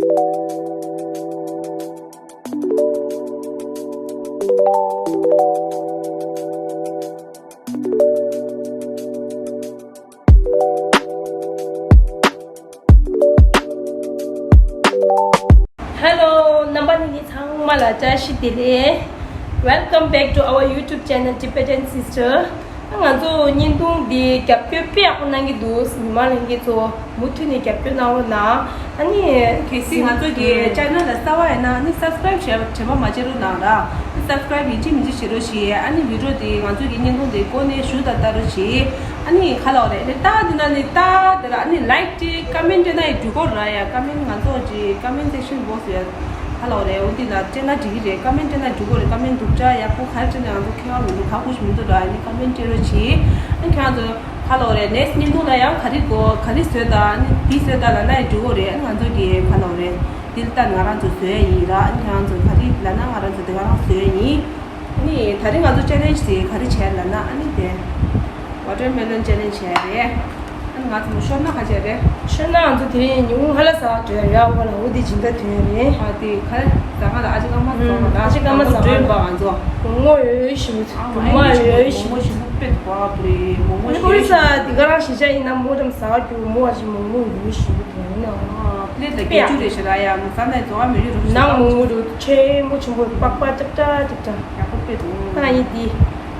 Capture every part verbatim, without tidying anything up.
Hello, རྣམ་པ་གཉིས་ཀྱི་ཚང་མ་ལ་བཀྲ་ཤིས་བདེ་ལེགས། Welcome back to our YouTube channel Tibetan Sister. ང་ཚོ་བརྙན་ཐུང་འདི་རྒྱབ་སྐྱོར་དཔེ་ཡག་པོ་གནང་གི་འདུག་མི་མང་ལྷན་རྒྱས་ཚོ་མུ་མཐུད་ནས་རྒྱབ་སྐྱོར་གནང་རོགས་གནང་། ཨ་ནི། གལ་སྲིད་ང་ཚོ་གི་ཨ་channel ལ་གསར་པ་ཡིན་ན་ཨ་ནི་subscribe བྱས་པ་དྲན་པ་མ་བརྗེད་རོགས་གནང་ར། subscribe ཡིན་གཅིག་མིན་གཅིག་བྱེད་རོགས་བྱེད། ཨ་ནི་video འདི་ང་ཚོ་གི་བརྙན་ཐུང་འདི་ཀོ་ནས་ཞུ་དང་ལྟ་རོགས་བྱེད། ཨ་ནི་ག་ལབ་དགོས་རེད། ཨ་ནི་ལྟ་འདི་ན་ནི་ལྟ་དེ་ར། ཨ་ནི་like དེ་comment སྤྲད་ན་ཡང་འགྲིག་གི་རེད་ཡ། comment ང་ཚོ་གི་comment section box ཡ་ག་ལབ་དགོས་རེད། འོ་འདི་ལ་སྤྲད་ན་འགྲིག་གི་རེད། comment སྤྲད་ན་འགྲིག་གི་རེད། comment སྡུག་ཅག་ཡག་པོ་ག་རེ་སྤྲད་ན་ང་ཚོ་ཁྱད་པར་མི་འདུག་ག་ཁུ་ཞིག་མི་འདུག་ར། ཨ་ནི་comment སྤྲད་རོགས་གྱིས། ཨ་ནི་ཁྱེད་རང་ཚོ་ག་ལབ་དགོས་རེད། next བརྙན་ཐུང་ལ་ཡང་ག་རེ་དགོས་ག་རེ་བཟོས་དང་ཨ་ནི་འདི་བཟོས་དང་ལབ་ན་ཡང་འགྲིག་གི་རེད། ཨ་ནི་ང་ཚོ་གི་ག་ལབ་དགོས་རེད། འདི་ལྟར་ང་རང་ཚོ་བཟོས་ཡིན་ར། ཨ་ནི་ཁྱེད་རང་ཚོ་ག་རེ་ལབ་ན་ང་རང་ཚོ་དེ་ག་རང་བཟོས་ཡིན། ཨ་ནི་ད་རིང་ང་ཚོ་challenge དེ་ག་རེ་བྱས་ལབ་ན། ཨ་ནི་དེ་watermelon challenge བྱས་རེད། ཨ་ནི་ང་ཚོ་ཤོར་ན་ག་བྱས་རེད། ཤོར་ན་ང་ཚོ་དེ་རིང་ཉིན་གུང་ཧ་ལ་ཟ་བ་འགྲོ་ཡ་རེད། ཨ་ཁོ་ལ་འོ་དེ་སྦྱིན་བདག་ཐོན་ཡ་རེད། ཨ་དེ་ག་རེ་ཟ་ང་ལ་ཨ་ཅེ་ཀ་མ་ཟ་ང་ལ་ཨ་ཅེ་ཀ་མ་ཟ་ང་ལ་ང་ཚོ་མོག་མོག་ཡོད་ཡོད་ཞིག་མོག་མོག་ཡོད་ཡོད་ཞིག་མོག་མོག་ཞིག་མོག་དཔེ་དགོས་པ་རེད། མོག་མོག་ཞིག་ཨོ་རི་ས་དེ་ག་རང་ཞིག་ཆ་ཡིན་ན་མོག་ཙམ་ཟ་རྒྱུ་མོག་ཞིག་མོག་མོག་ཡོད་ཞིག་དེ་ཡིན་ན། ཨ་པླེ་ཊི་ལ་བརྒྱད་ཅུ་རེད་ཤི་ར་ཡ། མི་ཟ་ནས་འཛོ་བ་མི་ཡོད་རུ་ཤི། ནང་མོག་མོག་རུ་ཆེན་པོ་ཆེན་པོ་པག་པ་ལྕག་ལྕག་ལྕག་ལྕག་ཡག་པོ་དཔེ་འདུག་ད་ཡིན་དེ་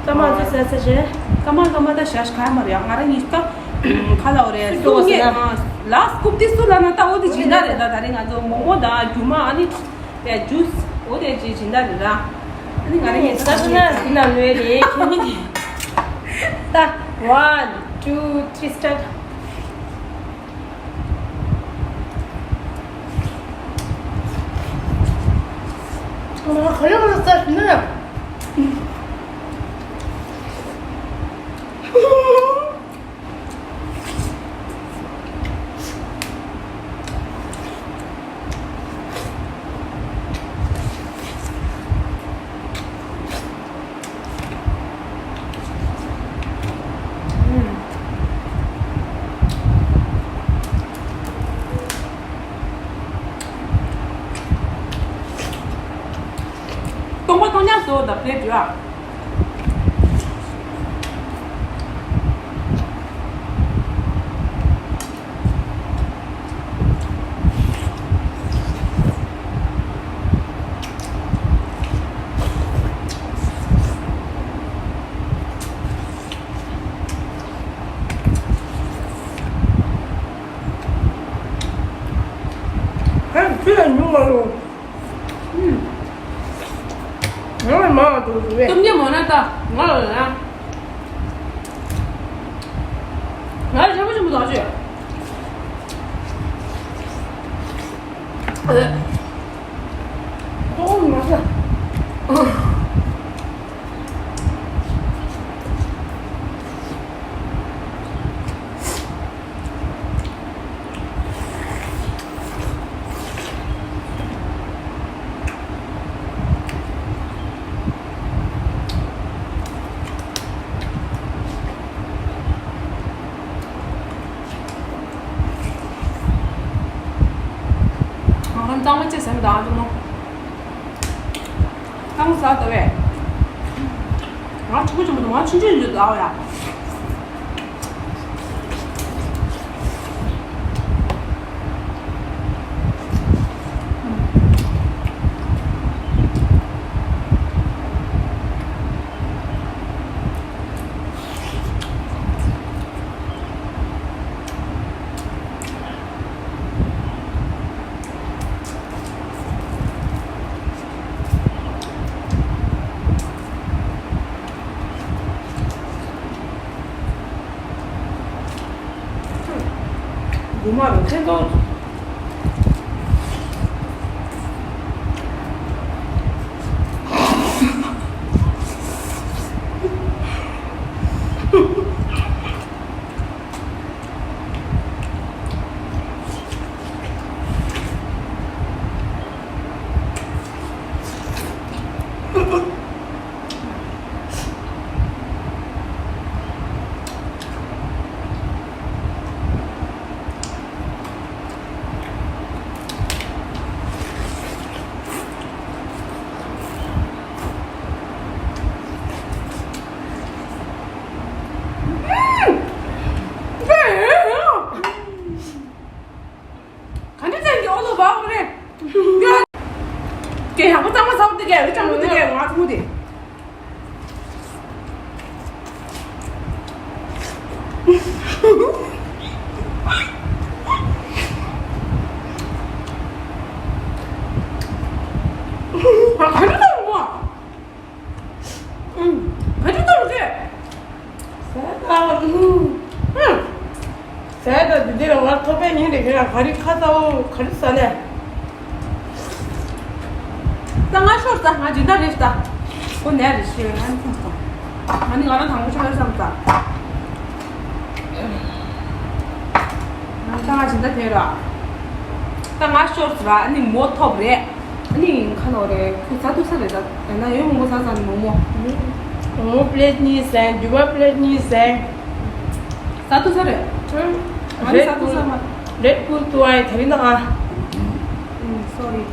ཀ་མ་ཚོ་ཟ་ས་བྱས། ཀ་མ་ཀ་མ་ད་ཞག་ཞག་ག་མ་རེད་ཡ། ང་རང་གཉིས་ཀ་ག་ལབ་དགོས་རེད། སུ་སུ་ངས་ལ་སྐུབ་དེ་སུ་ལབ་ན་ད་འོ་དེ་སྦྱིན་བདག་རེད། ད་ད་རིང་ང་ཚོ་མོག་མོག་དང་རྒྱུ་མ་ཨ་ནི་ཡ་ཇུས་འོ་དེ་ཅིག་སྦྱིན་བདག་རེད་ར། ཨ་ནི་ང་རང་གཉིས་ཀ་ཟ་ས་ན་དེ་ན་ལོས་རེད། ཁྱེད་གཉིས་དེ་ད་one two three start། ང་ག་ལེར་ག་ལེར་ཟ་ཟིན་ན་ཡང་། སྟོང་པ་སྟོང་ཉག་བཟོ་ད་པླེ་ཊི་ཡོད་ཨ། ཧེ་ཁྱོད་ལ་ཉུང་མ་རུང་། ང་ལ་མང་བ་འདུག་རེད། སྟོབས་ཉེ་མོ་ན་ད་ང་ལ་ལ་ན། ང་ལ་ཆེན་པོ་ཆེན་པོ་དག་བྱོས། ཨ་ལེ། ཏོག་མ་ཟ། ང་གང་གཙང་མ་ཅི་ཟེར་མི་འདུག་ཨ་ཅོ་མོ། གཙང་ཟ་ལྟ་བས། ང་ཆུང་ཆུང་མི་འདུག་ང་ཆུང་ཆུང་ཡོད་ལའོ་ཡ། རྒྱུ་མ་རུ་ཁྱེད་ཚོ། ད་ད་འདི་འདི་ལ་ང་ཐོབ་པའི་ཉིན་རེ་རེ་ལ་ག་རེ་ཁ་ཚ་བོ་ག་རེ་ཟ་ནས། ད་ང་ཤོར་ཙང་ང་སྦྱིན་བདག་རེད་ད། ཁོ་ནས་རེ་ཤེས་ང་མཚམས་ཙང་། ང་ནི་ང་རང་དང་པོ་ཤོར་བསམ་ཙང་། ད་ང་སྦྱིན་བདག་དེ་ར། ད་ང་ཤོར་ཙང་ཨ་ནི་མོ་ཐོབ་རེད། ཨ་ནི་ཁ་ལོ་རེད་ཁོ་ཟ་ཐུབ་ས་རེད་ད། ཡང་ན་ཡོད་མོ་མོ་ཟ་ཙང་ནི་མོ་མོ། མོ་མོ་པླེ་ཊི་གཉིས་ཟ། རྒྱུ་མ་པླེ་ཊི་གཉིས་ཟ། ཟ་ཐུབ་ས་རེད། ང་ནི་ཟ་ཐུབ་ས་མ། Red Bull དུ་ཨའི་ད་རིང་ད་ང་། ཨུམ། སོ་རི།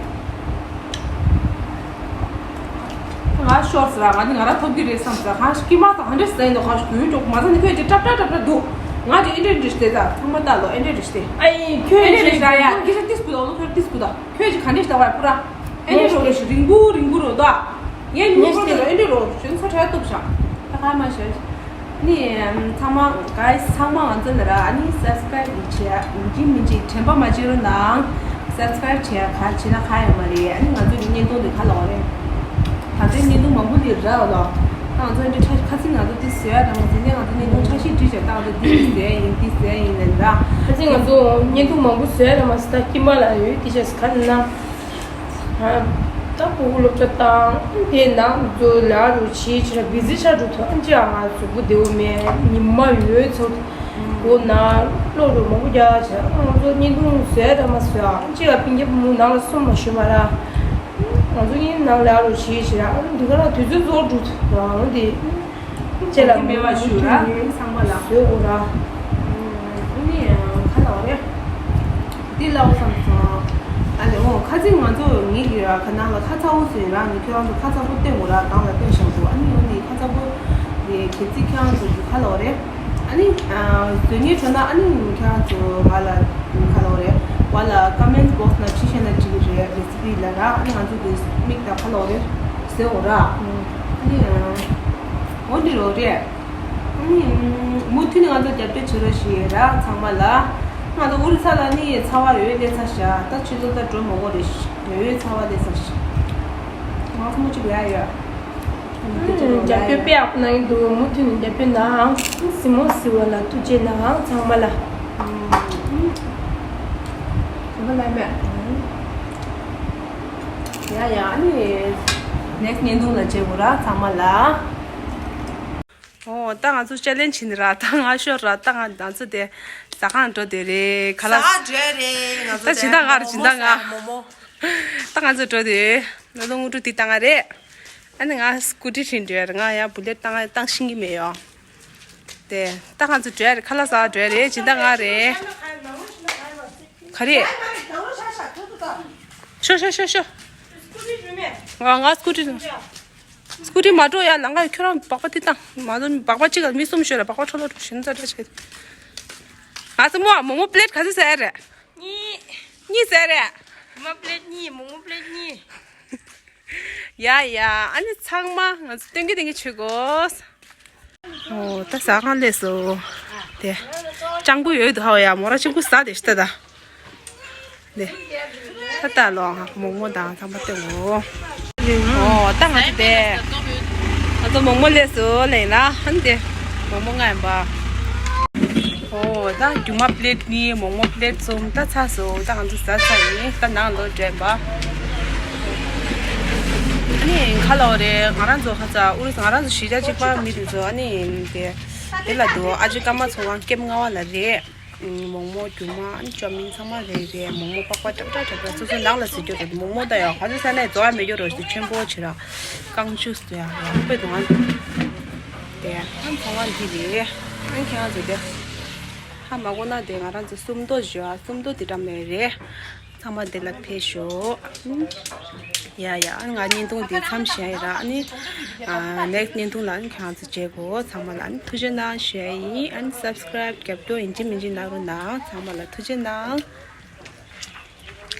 ང་ཤོར་ཙང་ང་ནི་ང་རང་ཐོབ་ཀྱི་རེད་བསམ་ཙང་ཁ་ཤས་ཀྱི་མ་ཙང་ཧ་འདྲེ་ཟ་ཡིན་ནོ་ཁ་ཤས་རྒྱུན་འཇོག་མ་ཟ་ནི་ཁོས་ཀྱི་ཏྲབ་ཏྲབ་ཏྲབ་ཏྲབ་འདུག་ང་ཀྱི་ཨེ་འདྲེ་འདྲེ་ཤི་དེ་ད་ཚང་མ་ལྟ་ལོ་ཨེ་འདྲེ་འདྲེ་ཤི་དེ། ཨ་ཡིན་ཁྱོད་ཨེ་འདྲེ་ཀྱི་འདྲེ་ཤི་ད་ཡ་ཀི་ཤ་ཏིས་ཀུ་ད་ལོ་ཁྱོད་ཏིས་ཀུ་ད་ཁྱོད་ཀྱི་ག་འདྲེ་ཤི་ད་བ་པུ་ར། ཨེ་འདྲེ་རོ་རེ་ཤི་རིང་པོ་རིང་པོ་རོ་ད། ངས་ཉིན་ཁོ་ཚོ་ལ་ཨེ་འདྲེ་རོ་ཞུན་ཚ་ཁྲ་གཏུབ་བཞག་ད་ག་མ་ཤར། ནི་ཚང་མ་guys ཚང་མ་ང་ཚོ་ལ་ར་ཨ་ནི་subscribe བྱེད་ཡིན་གཅིག་མིན་གཅིག་དྲན་པ་མ་བརྗེད་རོགས་གནང་། subscribe བྱེད་ག་བྱེད་ན་ག་ཡོད་མ་རེད། ཨ་ནི་ང་ཚོ་གི་བརྙན་ཐུང་འདི་ག་ལ་བ་རེད། ད་ལྟའི་བརྙན་ཐུང་མང་པོ་འདི་ར་བ་ལོ། ད་ང་ཚོ་འདི་ཁ་ཁ་ཚིག་ང་ཚོ་འདི་བཟོས་ཡ་ད་ང་ཚོ་འདི་ང་ཚོ་བརྙན་ཐུང་འཆར་གཞི་བྲིས་བྱས་ད་ང་ཚོ་འདི་བཟོས་ཡིན་འདི་བཟོས་ཡིན་ལབ་ར། ཁ་ཚིག་ང་ཚོ་བརྙན་ཐུང་མང་པོ་བཟོས་ཡ་ད་མ་ཟད་ད་དཀྱིལ་མ་ལ་ཡོད་འདི་བྱས་ག་ན། ད་ཕྲུ་གུ་སློབ་གྲྭ་བཏང་དེ་ནང་ཚོ་ལ་རུ་བྱེད་ཕྱིར་བི་ཟི་ཆགས་འགྲོ་ཐུབ་ཨ་ཅེ་ང་གཟུགས་པོ་བདེ་བོ་མེད་ཉི་མ་ཡོད་ཚོ་སྒོ་ན་གློག་རུ་མང་པོ་རྒྱག་བྱས་ང་ཚོ་བརྙན་ཐུང་བཟོས་དང་མ་བཟོས་ཨ་ཅེ་ལ་སྤུན་ཀྱག་བུ་མོ་ནང་ལ་སོང་མ་ཞུ་མ་ར། ང་ཚོ་གཉིས་ནང་ལ་རུ་བྱེད་ཕྱིར་ཨ་འདི་ག་ལ་དུས་ཚོད་རྫོགས་འགྲོ་ཐུབ་ཨང་དེ། ཁྱེད་ལ་མེད་པ་ཞུ་ར་ཚང་མ་ལ་བཟོས་འོ་ར། ཨ་ནི་ཁ་ལ་བ་རེད། འདི་ལ་བསམ་སོང་། ཨ་ནི་འོ་ཁ་ཚིག་ང་ཚོ་ངེད་ཀྱི་ར་ཁ་ནང་ལ་ཁ་ཚ་བོ་ཟེར་ར་ནི་ཁྱོད་རང་ཚོ་ཁ་ཚ་བོ་སྟོན་འོ་ར་གང་ལ་སྟོན་བཞག་འདུག་ཨ་ནི་འོ་ནི་ཁ་ཚ་བོ་ནི་གལ་སྲིད་ཁྱེད་རང་ཚོ་གི་ཁ་ལ་བ་རེད། ཨ་ནི་བཟོས་ངེས་བྱུང་ན་ཨ་ནི་ཁྱེད་རང་ཚོ་ང་ལ་ཁ་ལ་བ་རེད། བ་ལ་comment box ནང་བྲིས་བཞག་ན་འགྲིག་གི་རེད་རེ་སི་པི་ལ་ར་ཨ་ནི་ང་ཚོ་གི་མིག་དང་ཁ་ལ་བ་རེད་ཟེར་འོ་ར། ཨ་ནི། འོ་འདི་རོ་རེད། ཨ་ནི། མུ་མཐུད་ནས་ང་ཚོ་རྒྱབ་སྐྱོར་བྱེད་རོགས་ཞེས་ར་ཚང་མ་ལ། ང་ཚོ་ཨོ་རི་ས་ལ་ནི་ཚ་བ་ཡོད་ལས་ཚ་ཤ་ད་ཆུ་ཚོད་ད་འགྲོ་མ་དགོས་རེད་ཡོད་ཚ་བ་ལས་ཚ་ཤ། ང་ཚོ་མུ་ཅིག་ལ་ཡོད། རྒྱབ་སྐྱོར་དཔེ་ཡག་པོ་གནང་གི་འདུག་མུ་མཐུད་ནས་རྒྱབ་སྐྱོར་གནང་ཨང་། གཟིགས་མོ་གཟིགས་པ་ལ་ཐུགས་རྗེ་གནང་ཨང་ཚང་མ་ལ། གཟིགས་མོ་ལ་མེད། ཡ་ཡ་ཨ་ནི། next བརྙན་ཐུང་ལ་མཇལ་དགོས་ར་ཚང་མ་ལ། ཨོ་ད་ང་ཚོ་ཅེ་ལེན་ཇི་བྱེད་ནི་ར་ད་ང་ཤོར་ར་ད་ང་ང་ཚོ་དེ་ཟ་ཁང་འགྲོ་དེ་རེད་ག་ལ། ཟ་འགྲོ་རེད་ང་ཚོ་ད་ཇི་ལྟ་ང་རེད་ཇི་ལྟ་ང་མོག་མོག་ད་ང་ཚོ་འགྲོ་དེ་ང་ཚོ་དངོས་གྲུབ་དེ་ད་ང་རེད། ཨ་ནི་ང་སྐུ་ཊི་ཁྲིད་འགྲོ་ཡ་རེད་ང་ཡ་བུ་ལེ་ད་ང་བཏང་ཤེས་ཀྱི་མེད་ཡོ། དེ་ད་ང་ཚོ་འགྲོ་ཡ་རེད་ཁ་ལག་ཟ་འགྲོ་ཡ་རེད་ཇི་ལྟ་ང་རེད། ག་རེད། ཤོ་ཤོ་ཤོ་ཤོ། ང་ང་སྐུ་ཊི། སྐུ་ཊི་མ་འགྲོ་ཡ་ལང་ཀ་ཁྱོད་རང་སྦག་པ་དེ་བཏང་མ་འདོན་སྦག་པ་གཅིག་ལ་མི་གསུམ་ཤོད་ལ་སྦག་པ་འཕྲོ་ལོ་ཞུན་ཙ་འདྲ་བྱེད། ང་ཚོ་མོ་མོ་མོ་པླེ་ཊི་ག་ཚོད་ཟ་ཡ་རེད། གཉིས། གཉིས་ཟ་ཡ་རེད། མོ་མོ་པླེ་ཊི་གཉིས་མོ་མོ་པླེ་ཊི་གཉིས། ཡ་ཡ་ཨ་ནི་ཚང་མ་ང་ཚོ་སྟོན་གི་སྟོན་གི་བྱེད་དགོས། ཨོ་ད་ཟ་ཁང་སླེབས་སོ། དེ། སྤྱང་པོ་ཡོད་དུ་ཧ་བ་ཡ་མོ་ར་གཅིག་པུ་ཟ་དེ་ཤི་ད་ད། དེ། ད་ད་ལོ་ཧ་མོག་མོག་དང་ཚང་མ་སྟོན་འོ། ཨོ་ད་ང་ཚོ་དེ། ང་ཚོ་མོག་མོག་སླེབས་སོ་ལེ་ན་ཧན་དེ། མོག་མོག་ང་ཡིན་པ། ཨོ་ད་རྒྱུ་མ་པླེ་ཊི་གཉིས་མོག་མོག་པླེ་ཊི་གསུམ་ད་ཚར་སོ་ད་ང་ཚོ་ཟ་ཚར་ཡིན་ད་ནང་ལོག་འགྲོ་ཡིན་པ། ཨ་ནི་ཁ་ལོ་རེད་ང་རང་ཚོ་ཁ་ཚ་ཨུ་རུ་ང་རང་ཚོ་གཞིས་ཆགས་གཅིག་པ་མི་དེ་ཚོ་ཨ་ནི་དེ་དེ་ལ་འདུག་ཨ་ཅེ་ཀརྨ་ཚོང་ཁང་ཀེམ་ལྔ་པ་ལ་རེད། མོག་མོག་རྒྱུ་མ་ཨ་ནི་ཅོ་མིན་ཚང་མ་རེད་རེད་མོག་མོག་པགས་པ་འདྲ་འདྲ་འདྲ་འདྲ་སོ་སོའི་ནང་ལ་ཟེར་རྒྱུ་རེད་མོག་མོག་ད་ཡང་ག་ཚོད་ཟ་ནས་རྫོགས་ཡ་མེད་རྒྱུ་རེད་ཟེར་ཆེན་པོ་བྱེད་ར་རྐང་ཆུ་ཟེར་ཡ་ར་དཔེ་དུང་ཨ་དེ་ཨ་ཚང་མ་འདི་རེད་ཨ་ཁྱེད་རང་ཚོ་དེ་ཧ་མ་གོ་ན་དེ་ང་རང་ཚོ་སུམ་མདོ་བཞི་བ་སུམ་མདོ་དེ་འདྲ་མེད་རེད། ཚང་མ་འདི་ལ་ཕེབས་ཤོག་ཡ་ཡ་ཨ་ང་བརྙན་ཐུང་འདི་མཚམས་བཞག་ཡིན་ར་ཨ་ནི་next བརྙན་ཐུང་ལ་ཨ་ནི་ཁྱེད་རང་ཚོ་མཇལ་གོ་ཚང་མ་ལ་ཨ་ནི་ཐུགས་རྗེ་གནང་ཞུ་ཡ་ཡིན་ཨ་ནི་subscribe རྒྱབ་སྐྱོར་ཡིན་གཅིག་མིན་གཅིག་གནང་རོགས་གནང་ཚང་མ་ལ་ཐུགས་རྗེ་གནང་།